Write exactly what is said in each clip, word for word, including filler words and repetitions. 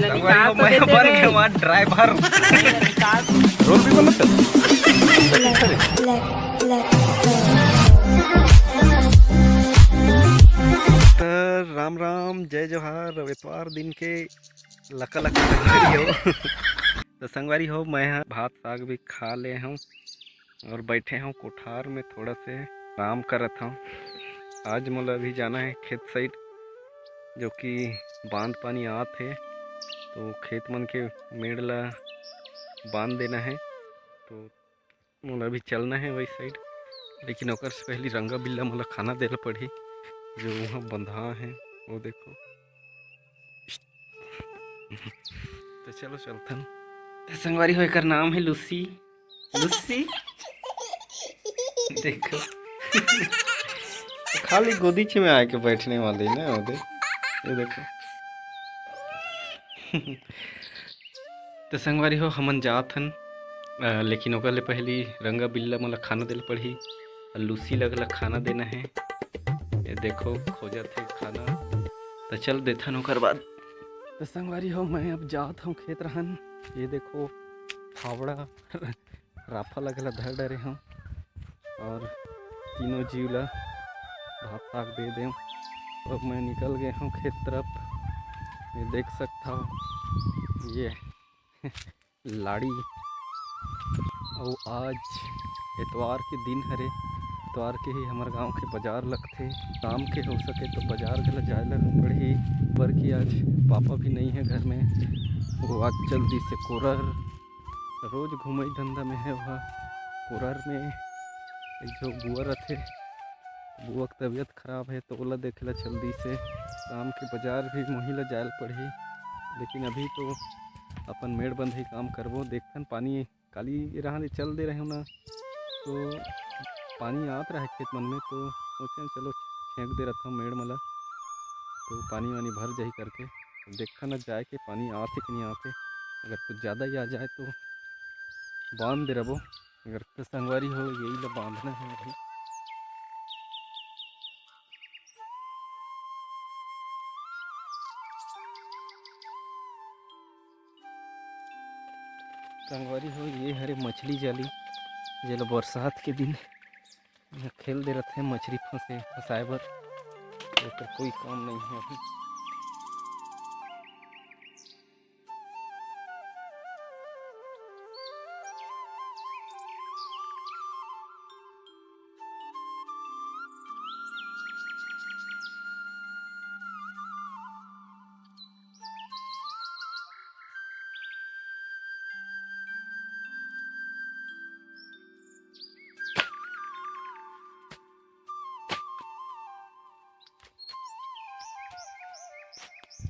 संगवारी हो, मैं बन के वहाँ ड्राइवर। रोल भी बनत है। त राम राम, जय जोहार, एतवार दिन के लका लका संगवारी हो। त संगवारी हो, मैं ह भात साग भी खा ले हूँ और बैठे हूँ कोठार में, थोड़ा से आराम करत हूँ। आज मोला अभी जाना है खेत साइड, जो कि बांध पानी आत हे, तो खेत मन के मेड़ ला बांध देना है। तो मोला अभी चलना है वही साइड, लेकिन ओकर से पहली रंगा बिल्ला मोला खाना देला पड़ही, जो वहाँ बंधा है, वो देखो। तो चलो चलथन। तो संगवारी हो, एकर नाम है लूसी। लूसी, देखो। खाली गोदीच में आके बैठने वाली ना, वो देख, ये देखो। तो संगवारी हो, हमन जात हन, अ, लेकिन ओकर ले पहली रंगा बिल्ला मोला खाना देला पड़ही। अउ लूसी ल अगला खाना देना है। ये देखो, खोजत है खाना, तो चल देथन ओकर बाद। तो संगवारी हो, मैं अब जात हूँ खेत रहन। ये देखो, फावड़ा राफा लगेला धर डरे हूँ और तीनों जीव ला भात साग दे देव। अब मैं निकल गए हूँ खेत तरफ। ये देख सकता हो, ये लाड़ी। अउ आज एतवार के दिन हरे, एतवार के ही हमर गांव के बाजार लगथे। शाम के हो सके तो बाजार घला जाए ला पड़ही, बर कि आज पापा भी नहीं है घर में। वो आज चल दिस हे कोरर, रोज घूमई धंधा में है वह। कोरर में एक झो बुआ रथे, बुआ के तबीयत खराब है, तो ओला देखे ला चल दिस हे। शाम के बाजार भी मोही ला जाए ला पड़ही, लेकिन अभी तो अपन मेड़ बंधई काम करबो। देखथन, पानी काली राह ले चल दे रहे हो ना, तो पानी आत रहे खेत मन में, तो सोचें चलो छेंक दे रहता हूँ मेड़ मला, तो पानी वानी भर जाही करके। देखथन ना जाए के पानी आत हे कि नहीं आत हे, अगर कुछ ज़्यादा ही आ जाए तो बांध दे रबो। अगर तो संगवारी हो, यही ला बांधना है अभी। संगवारी हो, ये हरे मछली जाली, जेला बरसात के दिन खेल दे रथे मछली फंसे, फंसाए बर। एकर कोई काम नहीं है अभी।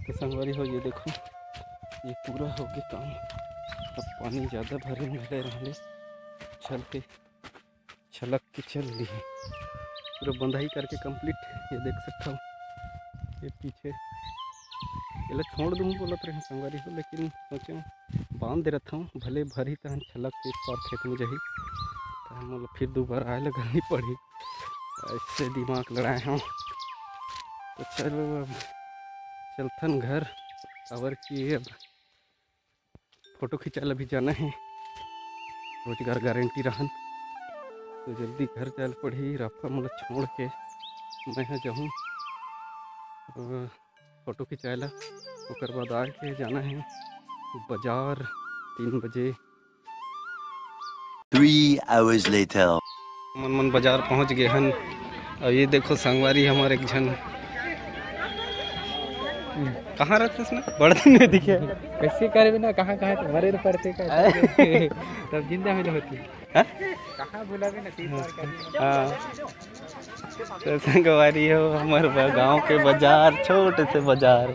तो संगवारी हो, ये देखो, ये पूरा हो गया काम। अब पानी ज़्यादा भरे में भले रहले चलते छलक के चल दी। पूरा बंधाई करके कंप्लीट, ये देख सकता हूँ। ये पीछे एला छोड़ दूँ बोलत रहे संगवारी हो, लेकिन सोचे बांध दे रहता हूँ, भले भरी तहन छलक के एक बार खेत में जाही, तहन मोला फिर दोबारा आए लगल नहीं पड़ी। ऐसे दिमाग लड़ाए हूँ। तो चलो अब चलथन घर, काबर कि अब फोटो खिंचाए ला भी जाना है, रोजगार गारंटी रहन, तो जल्दी घर जाए ला पड़ही। राफा मोला छोड़ के मैं ह जाहूँ, अ, फोटो खिंचाए ला, ओकर बाद आके जाना है बाजार तीन बजे। Three hours later. मन मन बाजार पहुंच गए हन। अब ये देखो संगवारी, हमारे एक झन, कहाँ रहते इसने, बड़ दिन में दिखे। कैसे करबे ना, कहाँ कहाँ तो मरे ल पड़ते का। तब जिंदा मिले होती। हाँ? कहाँ भुलाबे ना, तीन बार करबे। हाँ। तो संगवारी हो, हमर ब-, गांव के बाजार, छोटे से बाजार।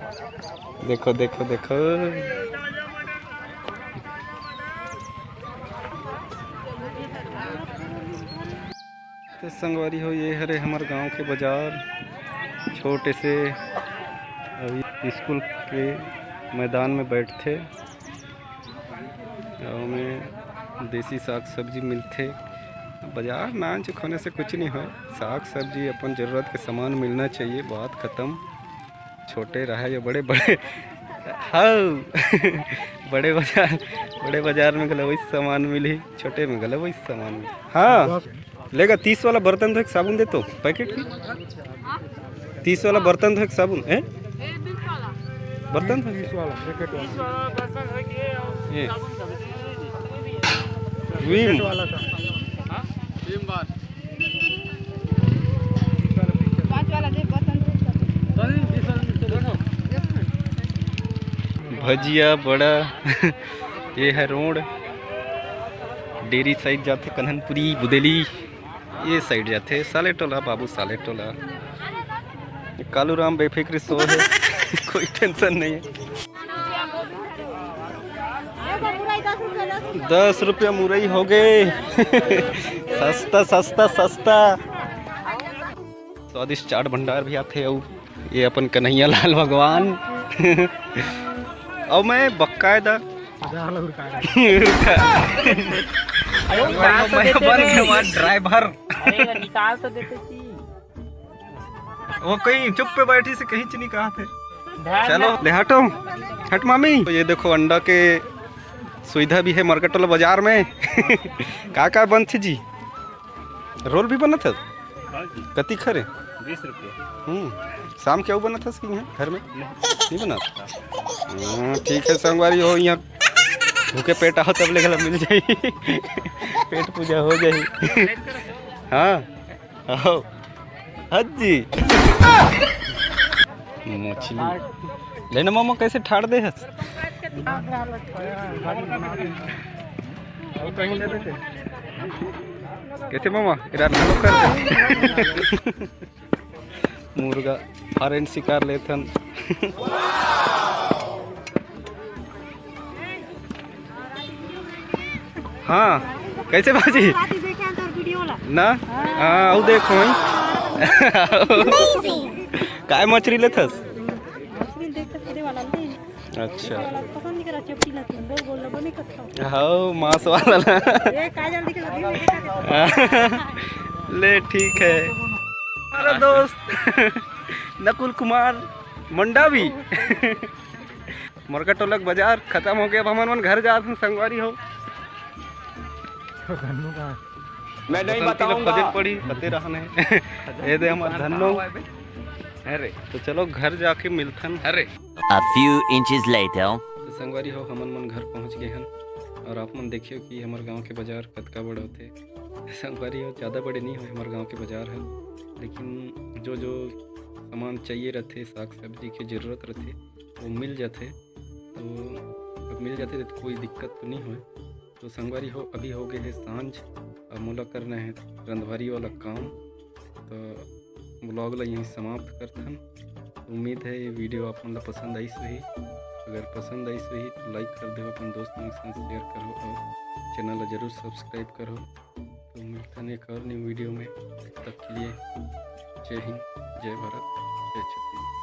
देखो, देखो, देखो। तो संगवारी हो, ये हरे हमर गांव के बाजार, छोटे से। अभी स्कूल के मैदान में बैठथे। गाँव में देसी साग सब्जी मिलथे। बाजार नानचुक होने से कुछ नहीं होय, साग सब्जी अपन जरूरत के सामान मिलना चाहिए, बात खत्म। छोटे रहे या बड़े, बड़े हाँ। बड़े बाजार, बड़े बाजार में घलो वही सामान मिली, छोटे में घलो वही सामान मिली। हाँ, लेगा तीस वाला बर्तन धोए के साबुन दे तो पैकेट की। तीस वाला बर्तन धोए के साबुन है, बर्तन धोए के? तीस वाला पैकेट वाला। ये विम। वाला का। पाँच वाला दे, बर्तन। भजिया बड़ा। ये है रोड, डेरी साइड जाथे कन्हनपुरी बुदेली, ये साइड जाथे साले टोला, बाबू साले टोला। कालू राम बेफिक्र सो है। कोई टेंशन नहीं है। दस रुपया मुरई हो गए। सस्ता सस्ता सस्ता। स्वादिष्ट चाट भंडार भी आथे अउ ये अपन कन्हैया लाल भगवान। अउ मैं बकायदा ड्राइवर। अरे, निकाल तो देते थे। वो कहीं चुप पे बैठी से कहीं चीनी कहा थे। चलो ले हटो, हट मामी। तो ये देखो अंडा के सुविधा भी है मार्केट वाला बाजार में। का का बनथे जी? रोल भी बनत है? हाँ जी। कतिक हरे? बीस रुपये। हम्म, शाम के अउ बनत हस कि यहाँ घर में? नहीं। नहीं बनत? हाँ, ठीक है संगवारी हो, यहाँ भूखे पेट आओ तब ले घला मिल जाई। पेट पूजा हो जाई। हाँ, आओ। हाँ जी। मछली। ले ना मामा, कैसे ठाड़ दे हस? कैसे मामा? इधर लो कर दे। मुर्गा, फॉरेन शिकार लेथन। हाँ, कैसे बाजी? ना? हाँ, वो देखो ही। काय मछली लेथस? अच्छा। हाँ, मांस वाला ना। ले, ठीक है। हमारा दोस्त नकुल कुमार मंडावी। मोरका टोलक बाजार खत्म हो गया, अब हमन मन घर जात हन संगवारी हो। मैं नहीं बताऊंगा। पड़ी, पते रहने। ये दे हमार धन्नो। अरे। तो चलो घर जाके मिलथन। अरे। A few inches later। तो संगवारी हो, हमन मन घर पहुंच गए हन और आप मन देखियो कि हमर गांव के बाजार कतका बड़ होथे। संगवारी हो, ज़्यादा बड़े नहीं होय हमर गांव के बाजार ह, लेकिन जो जो सामान चाहिए रहथे, साग सब्जी के जरूरत रहथे, वो मिल जाथे। तो अब मिल जाथे तो कोई दिक्कत तो नहीं होय। तो संगवारी हो, अभी हो गए हे सांझ, अब मोला करना है रंधवारी वाला काम। तो vlog ला यहीं समाप्त करथन। उम्मीद है ये video आप मन ला पसंद आइस होही। अगर पसंद आइस होही तो like कर देहो, अपन दोस्त मन के संग share करो और channel ला जरूर subscribe करो। तो मिलथन एक और new video में, तब तक के लिए जय हिंद, जय भारत, जय छत्तीसगढ़।